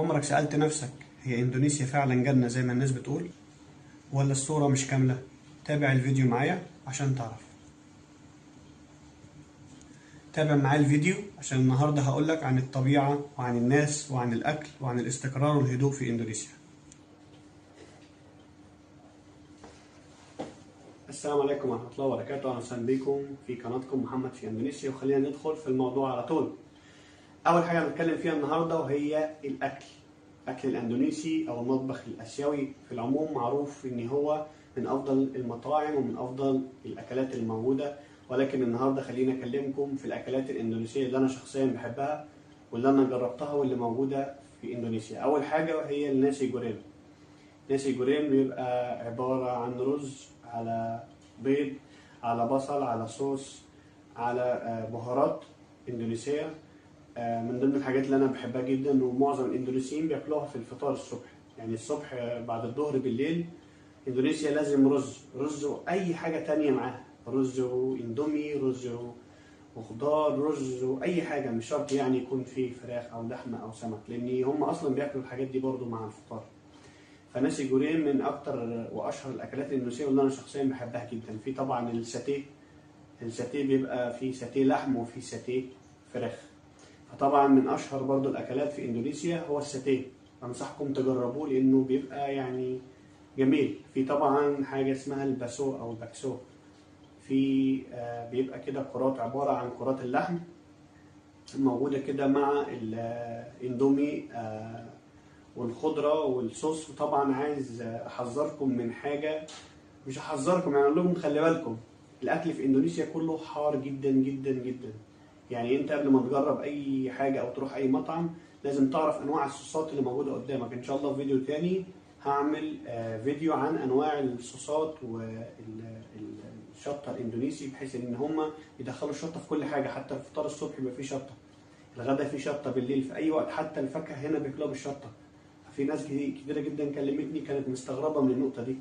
عمرك سألت نفسك هي إندونيسيا فعلا جنة زي ما الناس بتقول ولا الصورة مش كاملة؟ تابع الفيديو معايا عشان تعرف. تابع معايا الفيديو عشان النهاردة هقولك عن الطبيعة وعن الناس وعن الأكل وعن الاستقرار والهدوء في إندونيسيا. السلام عليكم ورحمة الله وبركاته، أهلا وسهلا بكم في قناتكم محمد في إندونيسيا. وخلينا ندخل في الموضوع على طول. أول حاجة هنتكلم فيها النهاردة وهي الأكل. الأكل الإندونيسي أو المطبخ الآسيوي في العموم معروف إن هو من أفضل المطاعم ومن أفضل الأكلات الموجودة، ولكن النهاردة خلينا أكلمكم في الأكلات الإندونيسية اللي أنا شخصيا بحبها واللي أنا جربتها واللي موجودة في إندونيسيا. أول حاجة وهي الناسي جورين. ناسي جورين بيبقى عبارة عن رز على بيض على بصل على صوص على بهارات إندونيسية. من ضمن الحاجات اللي أنا بحبها جدا ومعظم الإندونيسيين بياكلوها في الفطار الصبح، يعني الصبح بعد الظهر بالليل إندونيسيا لازم رز، رز وأي حاجة تانية معاها، رز واندومي، رز وخضار، رز وأي حاجة، مش شرط يعني يكون فيه فراخ أو لحمة أو سمك، لأن هم أصلا بياكلوا الحاجات دي برضو مع الفطار. فناسي جورين من أكتر وأشهر الأكلات الإندونيسية واللي أنا شخصيا بحبها جدا. في طبعا الساتيه، الساتيه بيبقى فيه ساتيه لحم وفيه ساتيه فراخ. فطبعا من أشهر برضو الأكلات في إندونيسيا هو الساتيه، أنصحكم تجربوه لأنه بيبقى يعني جميل. في طبعا حاجة اسمها الباسو أو الباكسو، في بيبقى كده كرات عبارة عن كرات اللحم موجودة كده مع الاندومي والخضرة والصوص. وطبعا عايز أحذركم من حاجة، مش أحذركم يعني أقول لكم خلي بالكم، الأكل في إندونيسيا كله حار جدا جدا جدا. يعني أنت قبل ما تجرب أي حاجة أو تروح أي مطعم لازم تعرف أنواع الصوصات اللي موجودة قدامك. إن شاء الله في فيديو تاني هعمل فيديو عن أنواع الصوصات والشطة الإندونيسي، بحيث إن هما يدخلوا الشطة في كل حاجة، حتى الفطار الصبح يبقى فيه شطة، الغداء فيه شطة، بالليل في أي وقت، حتى الفاكهة هنا بياكلوها بالشطة. في ناس كتيرة جدا كلمتني كانت مستغربة من النقطة دي،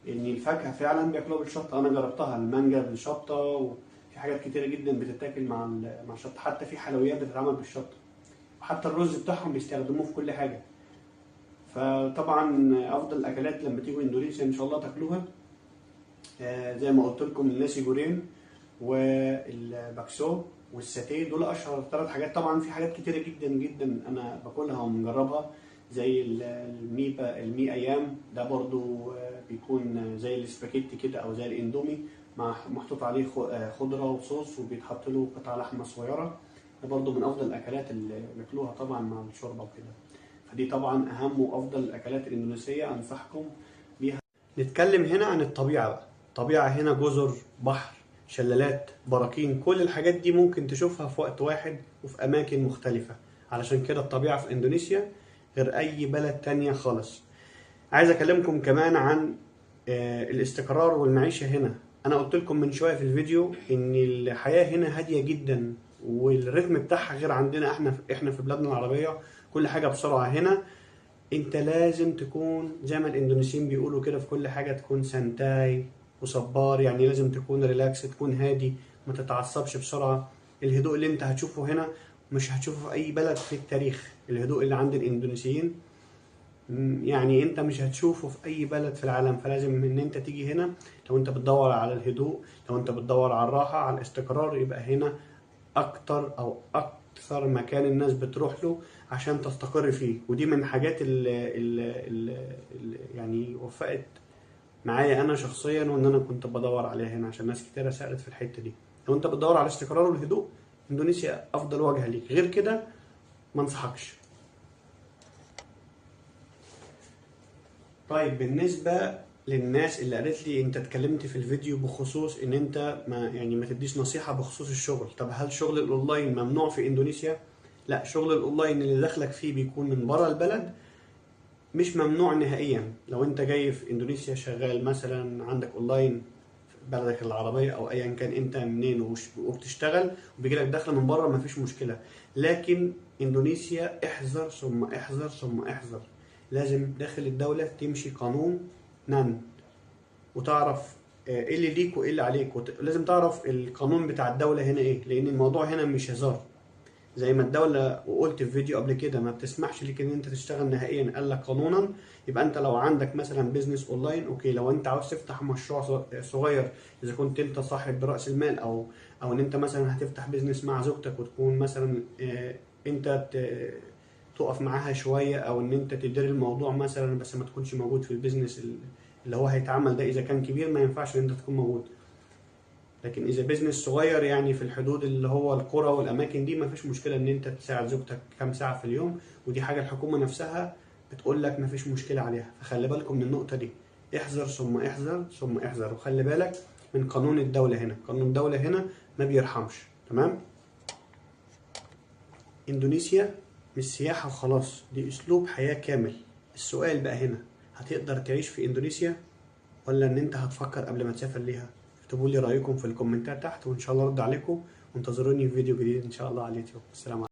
إن الفاكهة فعلا بياكلوها بالشطة. أنا جربتها، المانجا بالشطة، وفي حاجات كتيرة جدا بتتاكل مع الشطة، حتى في حلويات بتتعمل بالشطة، وحتى الرز بتاعهم بيستخدموه في كل حاجة. فطبعا افضل الاكلات لما تيجوا اندونيسيا ان شاء الله تاكلوها زي ما قلت لكم الناسي جورين والباكسو والساتيه، دول اشهر ثلاث حاجات. طبعا في حاجات كتيرة جدا جدا انا باكلها ومجربها، زي المي ايام، ده برضو بيكون زي الاسباجيتي كده او زي الاندومي مع محطوط عليه خضرة وصوص وبيتحط له قطع لحمه صغيرة، ده برضو من افضل الاكلات اللي بياكلوها طبعا مع الشوربة وكده. فدي طبعا اهم وافضل الاكلات الاندونيسيه انصحكم بيها. نتكلم هنا عن الطبيعة بقى. الطبيعة هنا جزر، بحر، شلالات، براكين، كل الحاجات دي ممكن تشوفها في وقت واحد وفي اماكن مختلفة. علشان كده الطبيعة في اندونيسيا غير اي بلد تانية خالص. عايز اكلمكم كمان عن الاستقرار والمعيشه هنا. انا قلت لكم من شوية في الفيديو ان الحياة هنا هادية جدا والريتم بتاعها غير عندنا احنا في بلادنا العربية، كل حاجة بسرعة. هنا انت لازم تكون زي ما الاندونيسيين بيقولوا كده في كل حاجة، تكون santai وصبار، يعني لازم تكون relax، تكون هادي، ما تتعصبش بسرعة. الهدوء اللي انت هتشوفه هنا مش هتشوفه في اي بلد في التاريخ. الهدوء اللي عند الاندونيسيين يعني انت مش هتشوفه في اي بلد في العالم. فلازم ان انت تيجي هنا لو انت بتدور على الهدوء، لو انت بتدور على الراحة، على الاستقرار، يبقى هنا اكتر او اكثر مكان الناس بتروح له عشان تستقر فيه. ودي من الحاجات اللي يعني وفقت معايا انا شخصيا، وان انا كنت بدور عليها هنا عشان ناس كتيرة سألت في الحتة دي. لو انت بتدور على الاستقرار والهدوء، اندونيسيا افضل وجهة ليك، غير كده ما انصحكش. طيب بالنسبة للناس اللي قالت لي انت اتكلمت في الفيديو بخصوص ان انت ما تديش نصيحة بخصوص الشغل، طب هل شغل الاونلاين ممنوع في اندونيسيا؟ لا، شغل الاونلاين اللي دخلك فيه بيكون من بره البلد مش ممنوع نهائيا. لو انت جاي في اندونيسيا شغال مثلا عندك اونلاين في بلدك العربية او ايا كان انت منين وبتشتغل وبيجي لك دخل من بره، مفيش مشكلة. لكن اندونيسيا احذر ثم احذر ثم احذر، لازم داخل الدولة تمشي قانون نان، وتعرف ايه اللي ليك وايه اللي عليك، لازم تعرف القانون بتاع الدولة هنا ايه، لان الموضوع هنا مش هزار. زي ما الدولة، وقلت في فيديو قبل كده، ما بتسمحش لك ان انت تشتغل نهائيا الا قانونا. يبقى انت لو عندك مثلا business online، okay، لو انت عاوز تفتح مشروع صغير، اذا كنت انت صاحب رأس المال، او ان انت مثلا هتفتح business مع زوجتك وتكون مثلا انت تقف معاها شوية، او ان انت تدير الموضوع مثلا بس ما تكونش موجود في ال business اللي هو هيتعمل ده. اذا كان كبير ما ينفعش ان انت تكون موجود، لكن اذا business صغير يعني في الحدود اللي هو القرى والاماكن دي، ما فيش مشكلة ان انت تساعد زوجتك كام ساعة في اليوم، ودي حاجة الحكومة نفسها بتقول لك ما فيش مشكلة عليها. فخلي بالكم من النقطة دي، احذر ثم احذر ثم احذر، وخلي بالك من قانون الدولة هنا. قانون الدولة هنا ما بيرحمش، تمام؟ اندونيسيا مش سياحة وخلاص، دي اسلوب حياة كامل. السؤال بقى هنا، هتقدر تعيش في اندونيسيا ولا ان انت هتفكر قبل ما تسافر ليها؟ اكتبوا لي رايكم في الكومنتات تحت، وان شاء الله ارد عليكم، وانتظروني في فيديو جديد ان شاء الله على اليوتيوب. السلام عليكم.